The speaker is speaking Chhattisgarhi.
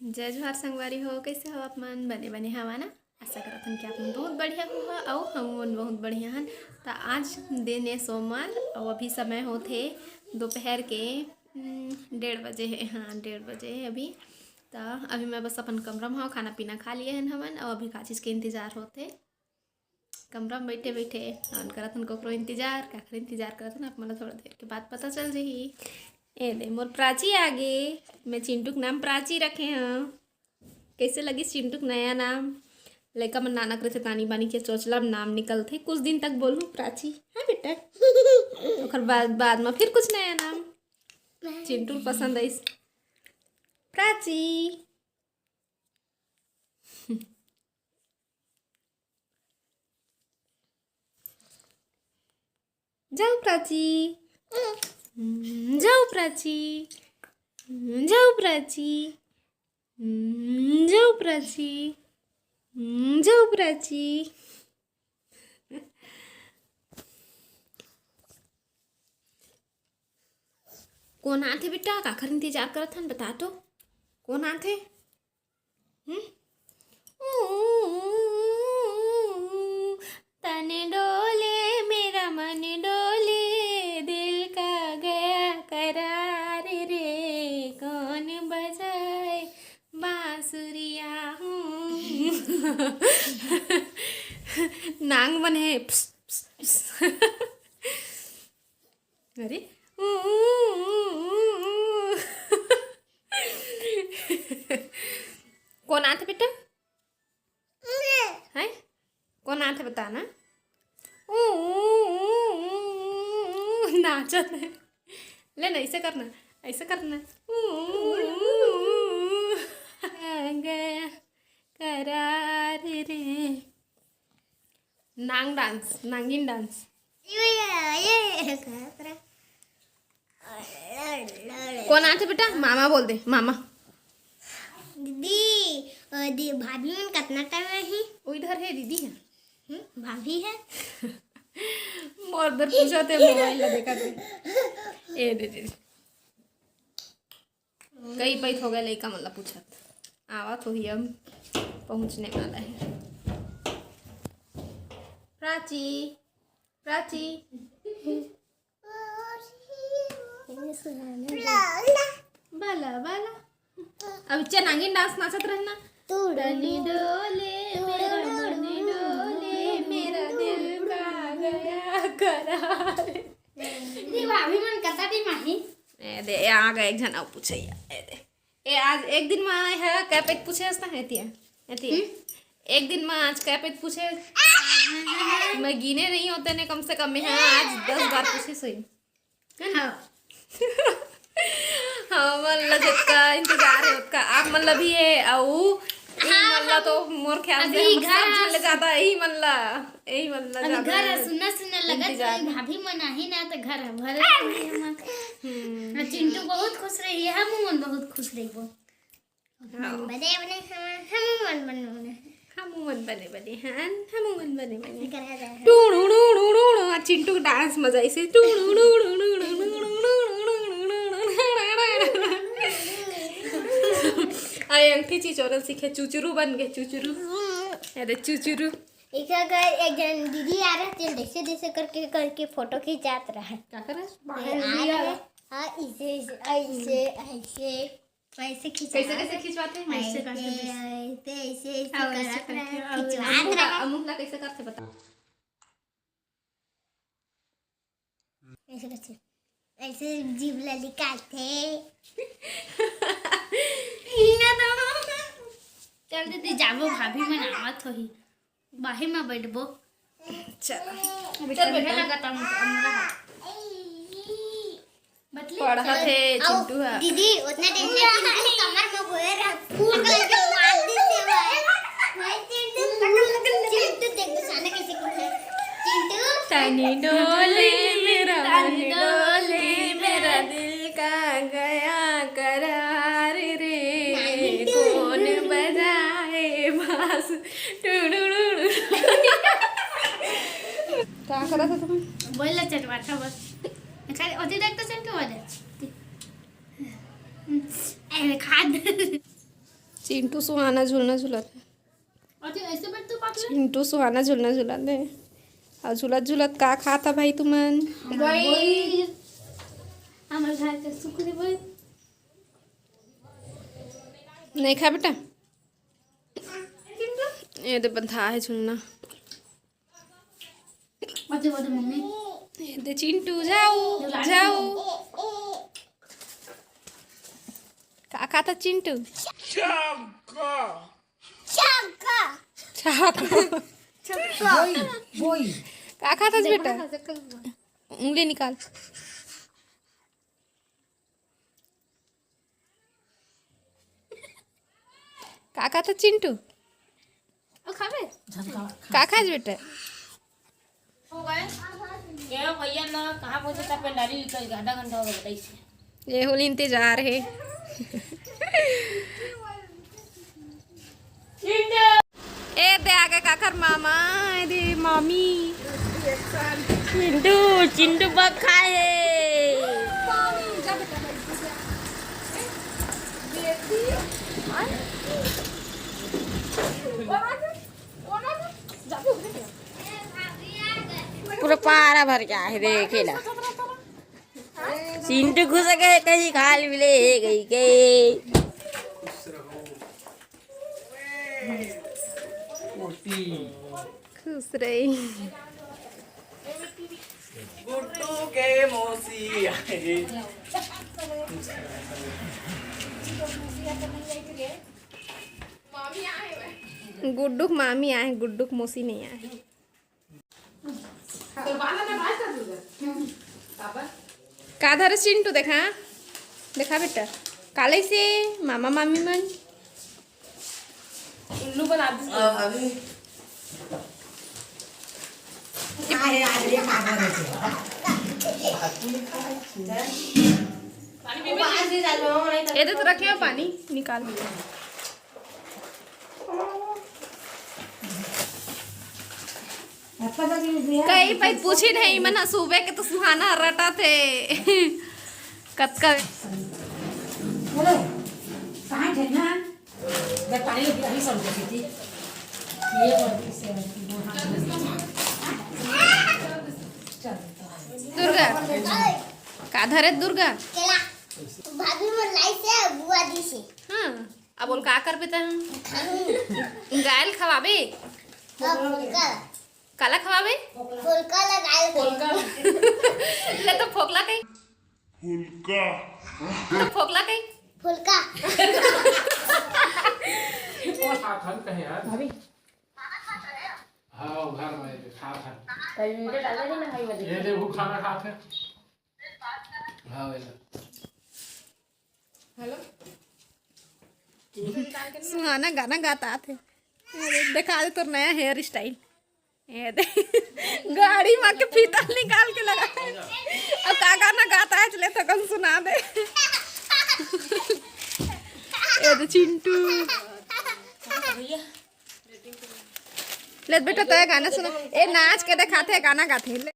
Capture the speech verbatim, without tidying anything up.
जय जोहार संगवारी हो, कइसे हो आप मन? बने बने हवा ना? आशा करत हन कि आप मन बहुत बढ़िया होहा अउ हम मन बहुत बढ़िया हन। त आज दिन ए सोमवार अउ अभी समय होत हे दोपहर के, उम, डेढ़ बजे हे। हाँ, डेढ़ बजे हे अभी। त अभी मैं बस अपन कमरा म हव, खाना पीना खा लिए हन हमन अउ अभी का चीज के इंतजार होत हे। कमरा में बैठे बैठे हमन करत हन ककरो इंतजार। काकर इंतजार करत हन, आप मन ला थोड़ा देर के बाद पता चल जही। ए दे, मोर प्राची आ गे। मैं चिंटू के नाम प्राची रखे हव। कइसे लगिस चिंटू के नया नाम? लइका मन नानक रहिथे, तानी बानी के चोचला में नाम निकलथे। कुछ दिन तक बोलहूँ प्राची, हाँ बेटा? ओकर बाद, बाद में फिर कुछ नया नाम। चिंटू ल पसंद आइस प्राची। जाओ प्राची। हम्म, जाओ प्राची। हम्म, जाओ प्राची। हम्म, जाओ प्राची। हम्म, जाओ प्राची। कोन आथे बेटा? काखर इंतजार करत हन, बता तो। कोन आथे? हम्म? तन डोले मेरा मन डोले, दिल का गया करार रे, कौन बजाए बांसुरिया हूँ। नांग मन हे। प्स, प्स, प्स। अरे, ऊ, ऊ, ऊ, ऊ, ऊ। कोन आथे बेटा? हैं? कोन आथे बता ना? ऊ, ऊ, ऊ, ऊ, ऊ, नाचत हे। ले ना, ऐसे करना, ऐसे करना। ऊ, ऊ, ऊ, ऊ, आ गया करार रे। नांग डांस, नांगिन डांस। ये, ये, ये, ये, ये, ये, ये, कोन आथे बेटा? मामा बोल दे, मामा। दीदी, अ, दी-, भाभी मन कतना टाइम आही? वो इधर है, दीदी है। हम्म, भाभी है। मोर बर पूछत हे, मोबाइल ला देखत हे। ए दे दे। कई पइत हो गए लइका मन ला पूछत। आवत होही, अब पहुँचने वाला है। प्राची, प्राची। बाला, बाला। अब इच्छा नागिन डांस नाचत रहना। तनी डोले, मेरा मन डोले, मेरा दिल का गया करार। ये भाभी मन कता टाइम आही? ए दे, ए आ गए एक झन अउ पूछइया। ए दे। ए आज एक दिन मा आए है, कै पइत पूछे हस ना? एतिया, एतिया। हम्म? एक दिन मा आज कै पइत पूछे? मैं गिने नहीं होते ने, कम से कम मैं, हाँ, आज दस बार पूछे सही। हाँ। हमन ला जतका इंतजार हे ओतका आप मन ला भी हे, अउ इही हाँ, मन ला तो मोर ख्याल से अभी हम घर सब झन ले ज्यादा इही मन ला, इही मन ला अभी ज्यादा घर सुन्ना सुन्ना लगत इंतजार हे। भाभी मन आही ना तो घर भरे रही हमन। हम्म। चिंटू बहुत खुश रही, हम मन बहुत खुश रही। हाँ। बने बने हाँ, हम मन बने बने। हम मन बने बने हन, हम मन बने बने। करा जाए। टू टू टू टू टू टू, आ चिंटू के डांस मजा ऐसे। टू टू टू टू टू टू। आ अंगठी चिचोरल सीखे, चुचुरू बन गए, चुचुरू। अरे चुचुरू। एक अगर एक जन दीदी आ रहे थे, जैसे जैसे करके करके फोटो खिंचात रहे। क्या करे? आ रहे। हाँ, ऐसे ऐसे ऐसे ऐसे। ऐसे खिंचा कैसे, कैसे खिंचवाते हैं? ऐसे करके ऐसे, ऐसे, ऐसे, ऐसे हाँ, ऐसे करत करके, रहा, और खिंचवात अमुक ला, रहा। अमुक ला कैसे करते बता? ऐसे करते, ऐसे जीभ ला निकालते। इना तो। चल दीदी, जाबो, भाभी मन आवत होही। बाही में बैठबो। चल। अभी चल ठंडा बेटा। लगता हमका, हमरा। बतली? पढ़त हे चिंटू हा। दीदी, उतना टेंशन मत ले, कमर में बोए रहा, फूल करके मार दी से भाई। भाई, चिंटू, चिंटू देख, सामने कैसे कूद रहा है। चिंटू। तनी डोले मेरा मन डोले, मेरा दिल का गया करार रे। कौन बजाए बांस? टुडुडुडु। का करत हो तुम? बोल ले चटवाटा बस। खाली ओती देख तो चिंटू वाले। ए, खा दे। चिंटू सुहाना झुलना झुलत हे। अच्छा, ऐसे बैठ तू पागल। चिंटू सुहाना झुलना झुलत हे। अउ झुलत झुलत का खाता भाई तुमन? भाई, हमर घर के सुखरी भाई। नहीं खा बेटा। चिंटू। ये दे बंधा है झुलना। मजे मजे मम्मी। ये दे चिंटू, जाओ, जाओ। का खाता चिंटू? चाका। चाका। चाका। बोई, बोई। का खाता बेटा? उंगली निकाल। का खाता चिंटू? ओ खाबे? का खास बेटा? हो गए। ये भैया ना कहाँ पहुँचे था पेंडारी, कल आधा घंटा हो गया बताइए। ये होली इंतजार है। ए दे आगे काकर मामा, ए दे मामी। चिंटू, चिंटू बग खाए। पूरा पारा भर के आहे देखे ला। चिंटू घुस गए कहीं खाल मिले हे गई के। खुश रही। गुड्डू के मौसी आए। गुड्डू के मामी आए, गुड्डू के मौसी नहीं आए। का धरे चिंटू देखा, देखा बेटा, काले से मामा मामी मन उल्लू बना दे। ये तो रखे हो पानी निकाल। कई पई पूछी नहीं, मन सुबह के तो सुहाना रटा थे। कतका बोलो, कहाँ थे ना? मैं पानी अभी सब देखी थी। ये बात से दुर्गा, का धरे दुर्गा? केला। भाभी मोर लाई से बुआ दी से। हाँ। अब बोल का करबे त? गायल खवाबे? हाँ, फुलका। काला खवाबे? फुलका ला गायल खवाबे। ले तो फोकला कहीं। फुलका। तो फोकला कहीं। फुलका। वो साथन कहे यार। भाभी। हाँ, वो घर में खात है। कल वीडियो डाला नहीं ना भाई, ये देखो खाना खात है। हाँ, वेला। हेलो। सुहाना गाना गात आत हे। देखा दे तोर नया हेयर स्टाइल। ये दे। गाड़ी मा के फीता निकाल के लगा। अब का गाना गात हे, चले तो कौन सुना दे। ये दे चिंटू। ले बेटा, तय गाना सुना। ए, नाच के देखाथे, गाना गाथे। ले।